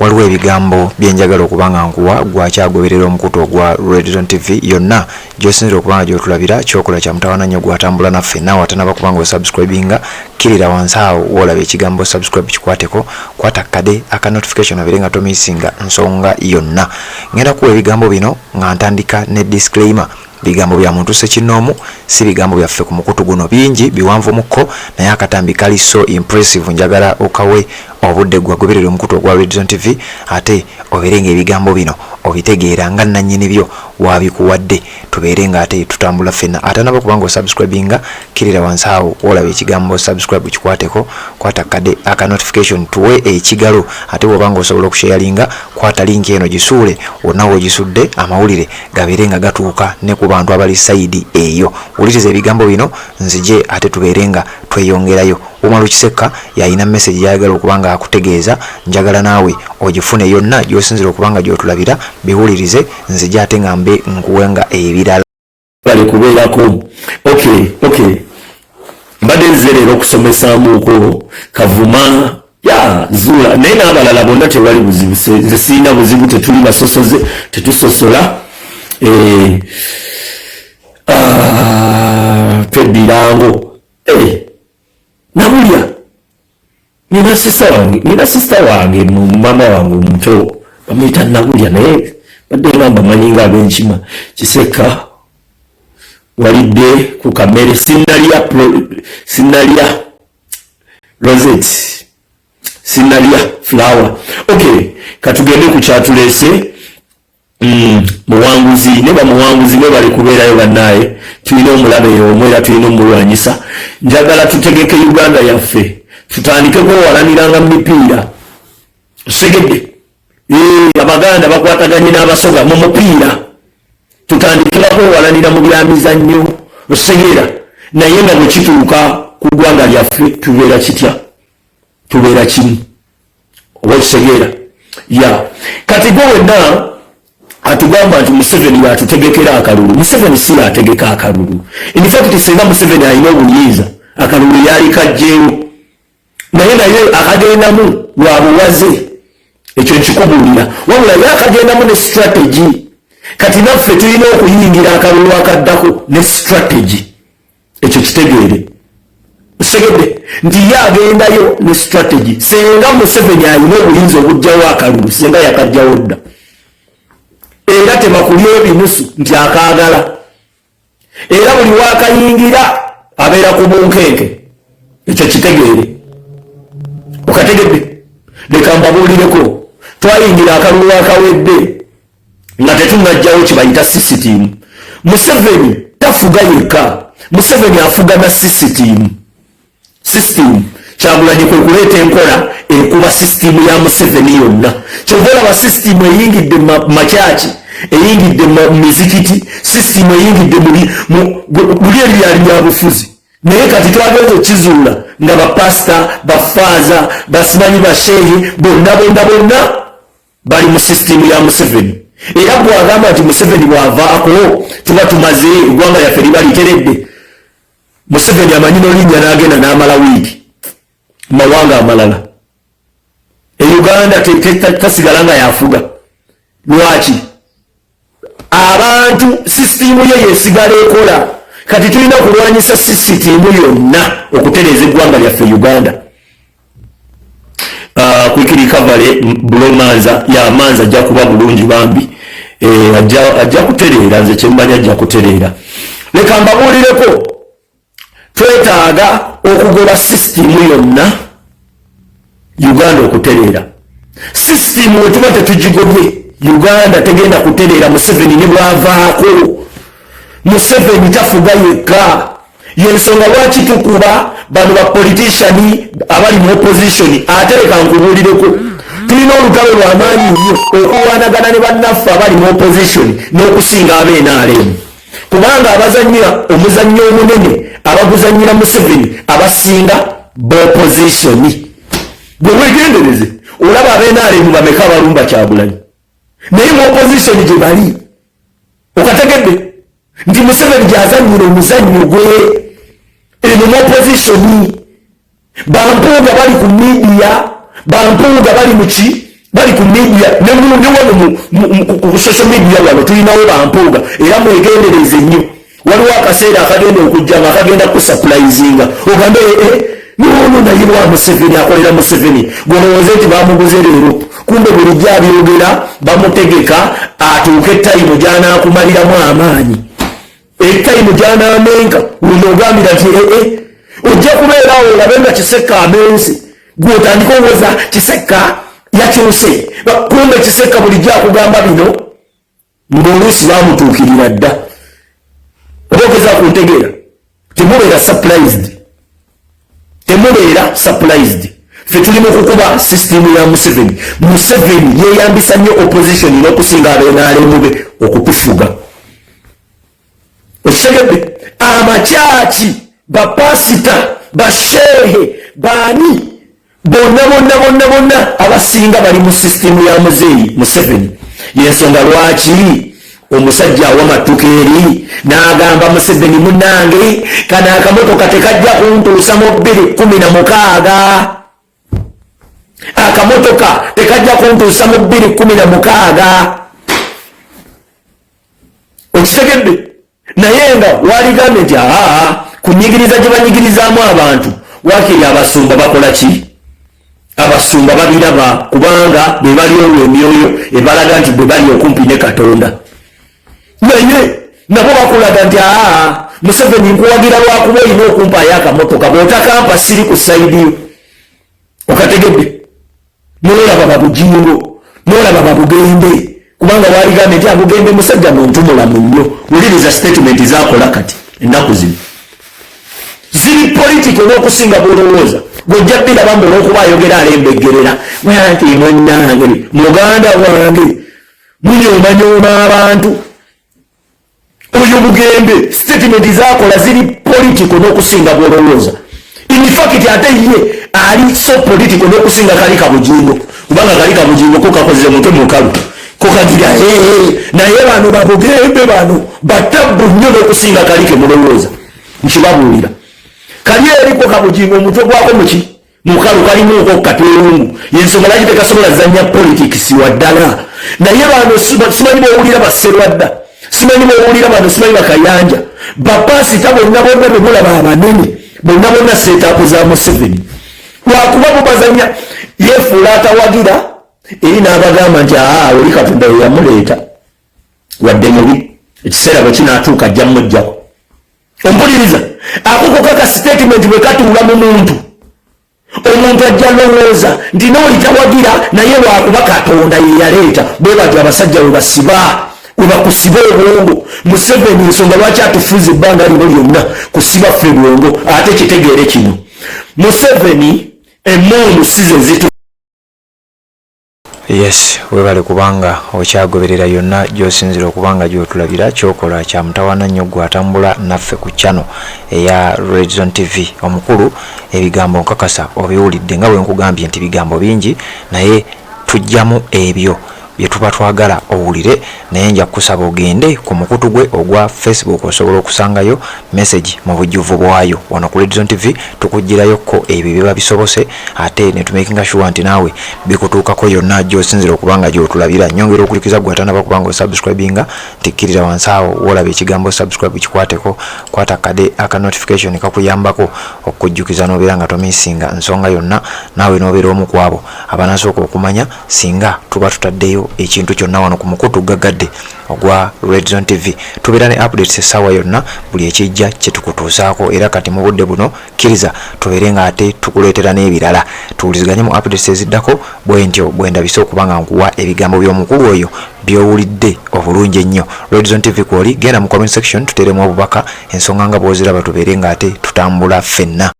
Waliwo ebigambo byenjagala okuba nga nkuwa gwakyagoberera omukutu ogwa Red Zone TV yonna gyosinzira okuba nga gyotulabira. Kyokola kya mutawana nnyo gwatambula naffe, naawe atanaba kuba nga osubscribinga, kkirira wansi awo woolaba ekigambo subscribe, kikwateko, kwata kade aka notification obeere nga tomisinga nsonga yonna. Ngenda kuwa ebigambo bino nga ntandika ne disclaimer. Bigambo bya muntu ssekinnoomu, si bigambo byaffe ku mukutu guno. Bingi biwanvu mukko, naye akatambi kali so impressive, njagala okawe obudde gwagoberera omukutu ogwa Red Zone TV ate obeere ng'ebigambo bino obitegeera nga nannyini byo wabikuwadde. Tubeere nga ate tutambula ffenna. Atanaba kubanga osubscribinga, kkirira wansi awo wolaba ekigambo subscribe, kikwateko, kwata kade aka notification, tuwe ekigalo. Ate bw'oba nga osobola okusharinga, kwata link eno gisuule wonna w'ogisudde, amawulire gabeere nga gatuuka ne ku bantu abali side eyo. Wuliriza ebigambo bino, nzije ate tubeere nga tweyongerayo. Umaru Kisekka yalina message gyayagala okuba nga akutegeeza, njagala naawe ogifune. Yonna gy'osinzira okuba nga gy'otulabira, biwulirize, nzije ate nga mbe nkuwenga ebirala. Bali kubeerako. Okay, mbadde nzize leero okusomesaamuuko Kavuma ya Zuula, naye n'abalala bonna tewali buzibu. Nze sirina buzibu, tetuli basosoze, tetusosola. Tweddirango. Nabulya nina sister wange, nina sister wange, mama wange omuto bamuyita Nabulya, naye badde nga mbamanyi nga ab'enkima. Kiseka, walidde ku kamere? Sinalya, sinalya. Rosette, sinalya flower. Okay, katugende ku kyatuleese. Muwanguzi ne bamuwanguzi ne bali kubeerayo. Bannaaye, tulina omulabe omu era tulina omulwanyisa. Njagala tutegeke Uganda yaffe, tutandike kwewalaniranga mu mipiira. Segedde, Abaganda bakwataganye n'Abasoga mu mupiira, tutandikira kwewalanira mu byamizannyo, osegeera? Naye nga bwe kituuka ku ggwanga lyaffe, tubeera kitya? Tubeera kimu, oba okitegeera? Ya kati gwe wenna atugamba nti Museveni yatutegekera akalulu, Museveni si yategeka akalulu. In fact, singa Museveni alina obuyinza, akalulu yali kajjeewo, naye akagendamu lwa buwaze, ekyo nkikubuulira. Wabula ye akagendamu ne strategy. Kati naffe tulina okuyingira akalulu akaddako ne strategy, ekyo kitegeere. Osegedde nti ye agendayo ne strategy. Senga Museveni alina obuyinza obugjawo akalulu, senga yakajjawo dda. Era tebakulya ebinusu nti akaagala, era buli wakayingira abeera ku bunkenke, ekyo kitegeere. Okategedde? Leka mbabuulireko, twayingira akalulu akawedde nga tetunajjawo kibayita system. Museveni tafuga yekka, Museveni afuga na system. System Kyagulanyi kwe kuleeta enkola ekuba system ya Museveni yonna. Kyova olaba system eyingidde makyaki, eyingidde mu mizikiti, system eyingidde buli eri byali byabufuzi. Naye kati twagenza okizuula nga bapasita, bafaaza, basimanyi, basheehe, bonna bonna bonna bali mu system ya Museveni. Era bwagamba nti Museveni bwavaako tuba tumaze, eggwanga lyaffe liba literedde, Museveni amanyi nolinnya n'agenda n'amala wiiki mawanga amalala. E Uganda tasigala nga yafuga. Lwaki? Abantu system ye yesigala ekola. Kati tulina kulwanyisa system yonna okutereeza eggwanga lyaffe Uganda. Quick recovery bulomanza ya manza, ajja kuba bulungi bambi. Ajja kutereera, nze kyemmanya ajja kutereera. Leka mbabuulireko, twetaaga okugoba system yonna Uganda okutereera. System we tuba tetugigobye, Uganda tegenda kutereera. Museveni ne bwavaako, Museveni tafuga yekka. Yensonga lwaki tukuba bano ba politician abali mu opposition. Ate leka nkubuulireko, tulina olutalo lwamaanyi nnyo okulwanagana ne bannaffe abali mu opposition n'okusinga ab'NRM, kubanga abazanyira omuzannyo omunene, abaguzanyira Museveni, abasinga b'opposition. Gwe wegendereze, olaba ab'NRM bameka abalumba Kyagulanyi, naye mu opposition gye bali. Okategedde nti Museveni gyazanyira omuzannyo gwe eno mu opposition? Bampuuga bali ku media, bampuuga bali muki. Bali ku media ne wano ku social media wano tulinawo bampuuga, era mwegendereze nnyo. Waliwo akaseera akagenda okujja nga akagenda kusurprisinga, ogambe eh, nono naye lwa Museveni akolera Museveni, gwolowooze nti bamuguze leero, kumbe bulijjo abyogera bamutegeka atuuke etime gy'anaakumaliramu amaanyi, etime gy'anaamenka wenoogambira nti ee eh, ojja kubeeraawo olabe nga Kisekka amensi, gwotandika owoza Kisekka yakyuse, kumbe Kisekka bulijjo akugamba bino ng'oluusi bamutuukirira dda. Oba ogeza kuntegeera? Temubeera surprised, temubeera surprised. Fe tuli mu kukuba sisitimu ya Museveni. Museveni yeyambisa nnyo opposition n'okusinga abenaalemu be okutufuga. Okitegedde? Amakyaki, bapasita, basheehe, baani, bonna bonna bonna bonna abasinga bali mu sisitimu ya muzeeyi Museveni. Yensonga lwaki omusajja awamattuka eri n'agamba Museveni, munange kano akamotoka tekajja kuntuusa mu 2016, akamotoka tekajja kuntuusa mu 2016. Okitegedde? Naye nga waligambye nti aa kunyigiriza gye banyigirizaamu abantu, wakiri abasumba bakola ki? Abasumba babiraba kubanga be bali olwo emyoyo ebalaga nti bwe bali okumpi ne Katonda, naye nabo bakulaga nti aa Museveni nkuwagira lwakuba olina okumpaayo akamotoka, bw'otakampa siri ku side yo. Okategedde? Nolaba babujingo, nolaba babugende, kubanga waligambye nti abugembe musajja muntu mulamu nnyo. Wuliriza statement zakola kati ennaku zino, ziri political n'okusinga bwolowooza. Gwojja biraba mbu olwokuba ayogera alembeggerera nti munnange muganda wange munyomanyooma abantu. Oyo Bugembe statement zakola ziri political n'okusinga bwolowooza. In fact ate ye ali so political n'okusinga kali kabujingo, kubanga kali kabujingo ko kakozere mutwe mukalu kokagira, naye bano babugembe bano batabbu nnyo n'okusinga kali kemulowooza. Nkibabuulira, kali eriko kabujingo omutwe gwako muki mukalu kalimuuko katwewungu, yensonga lwaki tekasobola zanya politics waddala. Naye bano simanyi bwowulira baserwadda, simanyi bwowulira bano, simanyi bakayanja, bapasita bonna bonna bemulaba abanene bonna bonna setup za Museveni, lwakuba bubazanya yefuula atawagira eri n'abagamba nti aa oli Katonda we yamuleeta, wadde mubi, ekiseera bwe kinaatuuka ajja mujjako. Ompuliriza? Ako kokaka statement bwe katuula mu muntu, omuntu ajja lowooza nti nooli tawagira naye lwakuba Katonda ye yaleeta. Bwe batyo abasajja we basiba, we bakusiba obwongo. Museveni ensonga lwaki atufuza ebbanga lino lyonna kusiba ffe bwongo. Ate kitegeere kino, Museveni emmundu size zitu Yes, webale kubanga okyagoberera yonna gy'osinzira okubanga gy'otulabira. Kyokola kya mutawaana nnyo gwe atambula naffe ku channel eya Redzone TV. Omukulu ebigambo nkakasa obiwulidde, nga bwe nkugambye nti bigambo bingi, naye tujjamu ebyo bye tuba twagala owulire. Naye nja kukusaba ogende ku mukutu gwe ogwa Facebook, osobola okusangayo message mu bujjuvu bwayo. Wano ku Redzone TV tukugirayokko ebyo biba bisobose, ate ne tumakinga sure nti naawe bikutuukako yonna gy'osinzira okubanga gy'otulabira. Nyongera okulikiza gwe atanaba kubanga osubscribinga nti kkirira wansi awo wolaba ekigambo subscribe, kikwateko, kwata kade aka notification kakuyambako okujjukiza n'obeera nga tomisinga nsonga yonna, naawe n'obeera omu ku abo abanasooka okumanya singa tuba tutaddeyo ekintu kyonna wano ku mukutu gagadde ogwa Redzone TV. Tubeera ne updates essaawa yonna, buli ekijja kyetukutuusaako. Era kati mu budde buno kkiriza tubeere nga ate tukuleetera n'ebirala, tuwuliziganye mu updates eziddako. Bwe ntyo bwe ndabise okuba nga nkuwa ebigambo by'omukulu oyo by'owulidde obulungi ennyo. Redzone TV kwoli, genda mu comment section tuteeremu obubaka, ensonga nga bw'oziraba, tubeere nga ate tutambula ffenna.